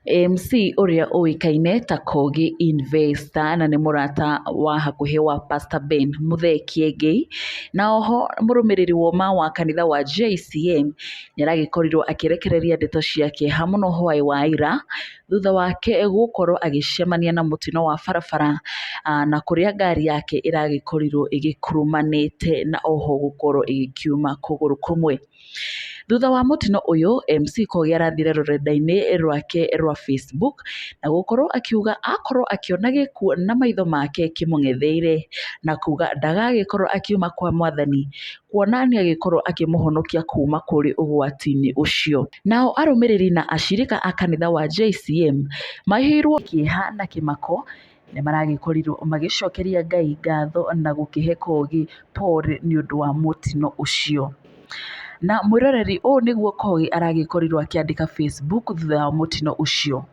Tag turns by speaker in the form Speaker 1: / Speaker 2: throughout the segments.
Speaker 1: MC ũrĩa ũĩkaine ta Kogi Investor na nĩ mũrata wa hakuhĩ wa Pastor Ben Muthee Kĩengei, na oho mũrũmĩrĩri woma wa kanitha wa JCM, nĩ aragĩkorirwo akĩrekereria ndeto cia kĩeha mũno hwaĩ wa ira, thutha wake gũkorwo agĩcemania na mũtino wa barabara, na kũrĩa ngari yake ĩragĩkorirwo ĩgĩkurumanĩte na oho gũkorwo ĩgĩkiuma kũgũrũ kũmwe. Thutha wa mũtino ũyũ, MC Kogi arathire rũrenda-inĩ rwake rwa Facebook na gũkorwo akiuga akorwo akĩona gĩkuũ na maitho make kĩmũng'etheire na kuga ndagagĩkorwo akiuma kwa mwathani kuona nĩ agĩkorwo akĩmũhonokia kuma kũrĩ ũgwati-inĩ ũcio. Nao arũmĩrĩri na acirika a kanitha wa JCM maihũirwo kĩeha na kĩmako nĩ maragĩkorirwo magĩcokeria Ngai ngatho na gũkĩhe Kogi pole nĩ ũndũ wa mũtino ũcio. Na mwĩroreri ũũ nĩguo Kogi aragĩkorirwo akĩandĩka Facebook thutha wa mũtino ũcio.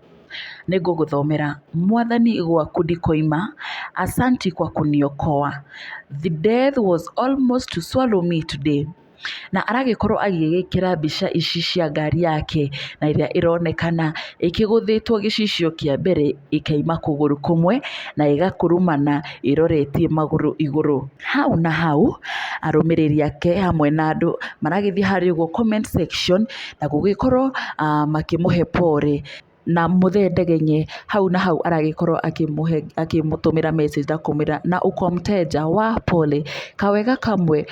Speaker 1: Nĩngũgũthomera. Mwathani gwaku ndikoima, asanti kwa kuniokoa. The death was almost to swallow me today. Na aragĩkorwo agĩgĩkĩra mbica ici cia ngari yake na ĩrĩa ĩronekana ĩkĩgũthĩtwo gĩcicio kĩa mbere ĩkaima kũgũrũ kũmwe na ĩgakurumana ĩroretie magũrũ igũrũ. Hau na hau arũmĩrĩri ake hamwe na andũ maragĩthiĩ harĩa ũguo comment section na gũgĩkorwo makĩmũhe pole. Na Muthee Ndegenye hau na hau aragĩkorwo akĩmũhe akĩmũtũmĩra message na kũmwĩra na uko mteja wa pole kawega kamwe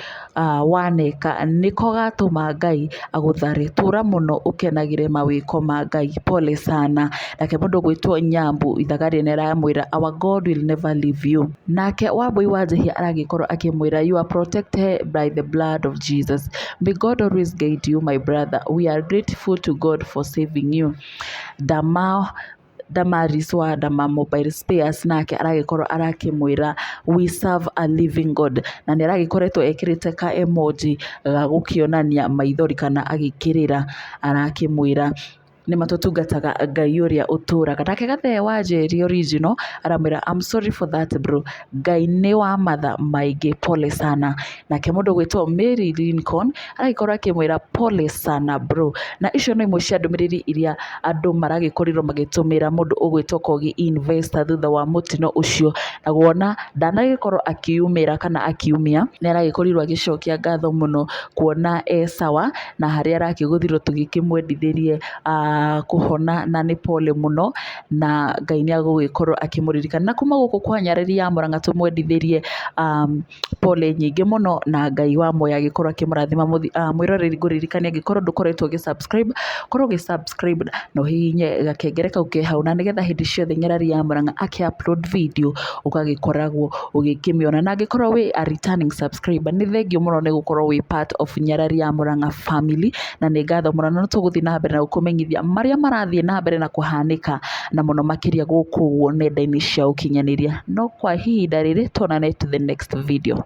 Speaker 1: waneka nĩko gatũma Ngai agũthare tũra mũno ũkenagĩre mawĩko ma Ngai pole sana. Nake mũndũ ũgwĩtwo Nyambu Ithaga rĩene aramwĩra our God will never leave you. Nake Wambui wa Njehia aragĩkorwo akĩmwĩra you are protected by the blood of Jesus. May God always guide you my brother. We are grateful to God for saving you. Dama Damaris wa Dama Mobile Spares nake aragĩkorwo arakĩmwĩra we serve a living God na nĩ aragĩkoretwo ekĩrĩte ka emoji ga gũkĩonania maithori kana agĩkĩrĩra arakĩmwĩra nĩma tũtungataga Ngai ũrĩa ũtũraga. Nake Gathee wa Njeri original aramwĩra I'm sorry for that bro, Ngai nĩ wa matha maingĩ pole sana. Nake mũndũ ũgwĩtwo Mary Lincoln aragĩkorwo akĩmwĩra pole sana bro. Na icio no imwe cia ndũmĩrĩri iria andũ maragĩkorirwo magĩtũmĩra mũndũ ũgwĩtwo Kogi Investor thutha wa mũtino ũcio na kuona ndanagĩkorwo akiumĩra kana akiumia nĩ aragĩkorirwo agĩcokia ngatho mũno kuona e sawa na harĩa arakĩgũthirwo tũgĩkĩmwendithĩrie kũhona na nĩ pole mũno na Ngai nĩ agũgĩkorwo akĩmũririkana. Na kuma gũkũ kwa Nyarĩri ya Mũrang'a tũmwendithĩrie pole nyingĩ mũno na Ngai wa muoyo agĩkorwo akĩmũrathima. Mwĩroreri ngũririkanie angĩkorwo ndũkoretwo ũgĩ subscribe korwo ũgĩ subscribe na ũhihinye gakengere kau ke hau na nĩgetha hĩndĩ ciothe Nyarari ya Mũrang'a akĩ upload video ũgagĩkoragwo ũgĩkĩmĩona. Na angĩkorwo wĩ a returning subscriber nĩ thengiũ mũno nĩ gũkorwo wĩ part of Nyarari ya Mũrang'a family na nĩ ngatho mũno na nĩ tũgũthiĩ na mbere na gũkũmenyithia marĩa marathiĩ na mbere na kũhanĩka na mũno makĩria gũkũ ũguo nenda-inĩ cia ũkinyanĩria. No kwa ihinda rĩrĩ tuonane to the next video.